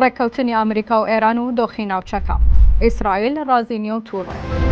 ڕێککەوتنی ئەمریکا و ئێران و دۆخی ناوچەکە. ئیسرائیل ڕازی نییە و تووڕەیە.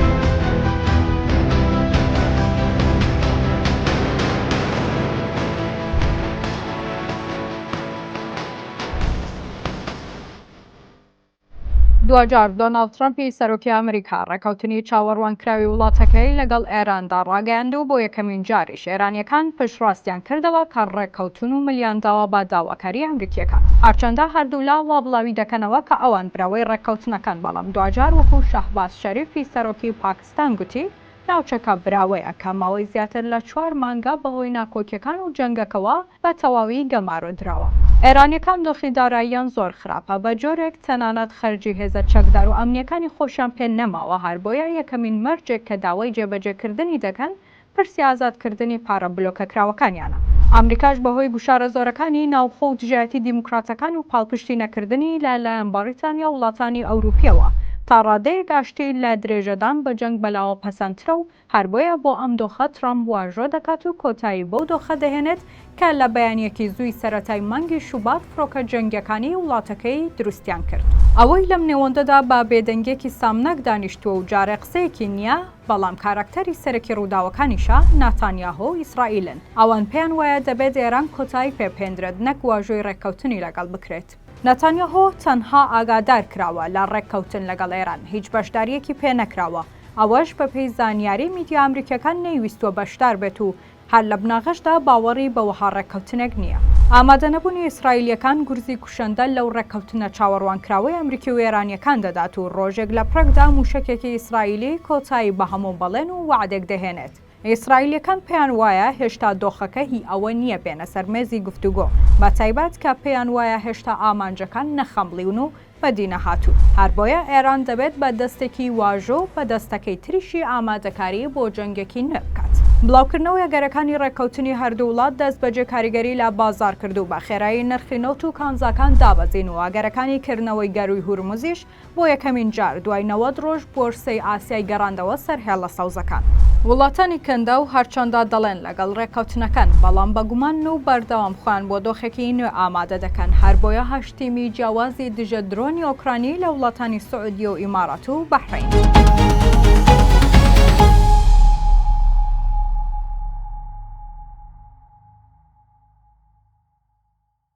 دواجار دۆناڵد ترەمپی سەرۆکی ئەمریکا ڕێککەوتنی چاوەڕوانکراوی وڵاتەکەی لەگەڵ ئێراندا ڕاگەیاند و بۆ یەکەمین جاریش ئێرانییەکان پشتڕاستیان کردەوە کە ڕێککەوتوون و ملیان داوە بە داواکاری ئەمریکییەکان. هەرچەندە هەردوولا وا بڵاوی دەکەنەوە کە ئەوان براوەی ڕێککەوتنەکەن، بەڵام دواجار وەکو شەهباز شەریفی سەرۆکی پاکستان گوتی، ناوچەکە براوەیە کە ماوەی زیاتر لە چوار مانگە بەهۆی ناکۆکیەکان و جەنگەکەوە بە تەواوی گەمارۆ دراوە. ئێرانیەکان دۆخی داراییان زۆر خراپە بە جۆرێک تەنانەت خەرجی هێزە چەکدار و ئەمنیەکانی خۆشیان پێ نەماوە هەربۆیە یەکەمین مەرجێک کە داوای جێبەجێکردنی دەکەن پرسی ئازادکردنی پارە بلۆکەکراوەکانیانە. ئەمریکاش بەهۆی گوشارە زۆرەکانی ناوخۆ و دژایەتی دیموکراتەکان و پاڵپشتی نەکردنی لە لایەن بەڕیتانیا و وڵاتانی ئەوروپیەوە تا ڕادەیەک ئاشتی لە درێژەدان بە جەنگ بەلاوە پەسەندترە و هەر بۆیە بۆ ئەم دۆخە ترەمپ واژۆ دەکات و کۆتایی بەو دۆخە دەهێنێت کە لە بەیانیەکی زووی سەرەتای مانگی شوبات فڕۆکە جەنگیەکانی وڵاتەکەی دروستیان کرد. ئەوەی لەم نێوەندەدا بە بێدەنگیەکی سامناک دانیشتووە و جارێ قسەیەکی نیە، بەڵام کاراکتەری سەرەکی ڕووداوەکانیشە ناتانیاهۆ و ئیسرائیلن. ئەوان پێیان وایە دەبێت ئێران کۆتایی پێ بهێندرێت نەک واژۆی ڕێککەوتنی لەگەڵ بکرێت. ناتانیاهۆ تەنها ئاگادار کراوە لە ڕێککەوتن لەگەڵ ئێران، هیچ بەشدارییەکی پێ نەکراوە، ئەوەش بەپێی زانیاری میدیا ئەمریکییەکان نەیویستووە بەشدار بێت و هەر لە بناغەشدا باوەڕی بە وەها ڕێککەوتنێک نییە. ئامادەنەبوونی ئیسرائیلییەکان گورزی کوشەندە لەو ڕێککەوتنە چاوەڕوانکراوەی ئەمریکی و ئێرانییەکان دەدات و ڕۆژێک لە پڕێکدا مووشەکێکی ئیسرائیلی کۆتایی بە هەموو بەڵێن و وەعدێک دەهێنێت. ئیسرائیلییەکان پێیان وایە هێشتا دۆخەکە هی ئەوە نییە بێنە سەر مێزی گفتوگۆ، بەتایبەت کە پێیان وایە هێشتا ئامانجەکان نەخەمڵیون و بەدی نەهاتوون، هەر بۆیە ئێران دەبێت بە دەستێکی واژۆ و بە دەستەکەی تریشی ئامادەکاری بۆ جەنگێکی نوێ بکات. بڵاوکردنەوەی ئەگەرەکانی ڕێککەوتنی هەردوو وڵات دەستبەجێ کاریگەری لە بازاڕ کرد و بە خێرایی نرخی نەوت و کانزاکان دابەزین و ئەگەرەکانی کردنەوەی گەرووی هورمزیش بۆ یەکەمین جار دوای 90 ڕۆژ بۆرسەی ئاسیای گەڕاندەوە سەر هێڵە سەوزەکان. وڵاتانی کەنداو هەرچەندە دەڵێن لەگەڵ ڕێککەوتنەکەن، بەڵام بە گومانن و بەردەوام خۆیان بۆ دۆخێکی نوێ ئامادە دەکەن، هەربۆیە هەشت تیمی جیاوازی دژە درۆنی ئۆکرانی لە وڵاتانی سعودیە و ئیمارات و بەحرەین.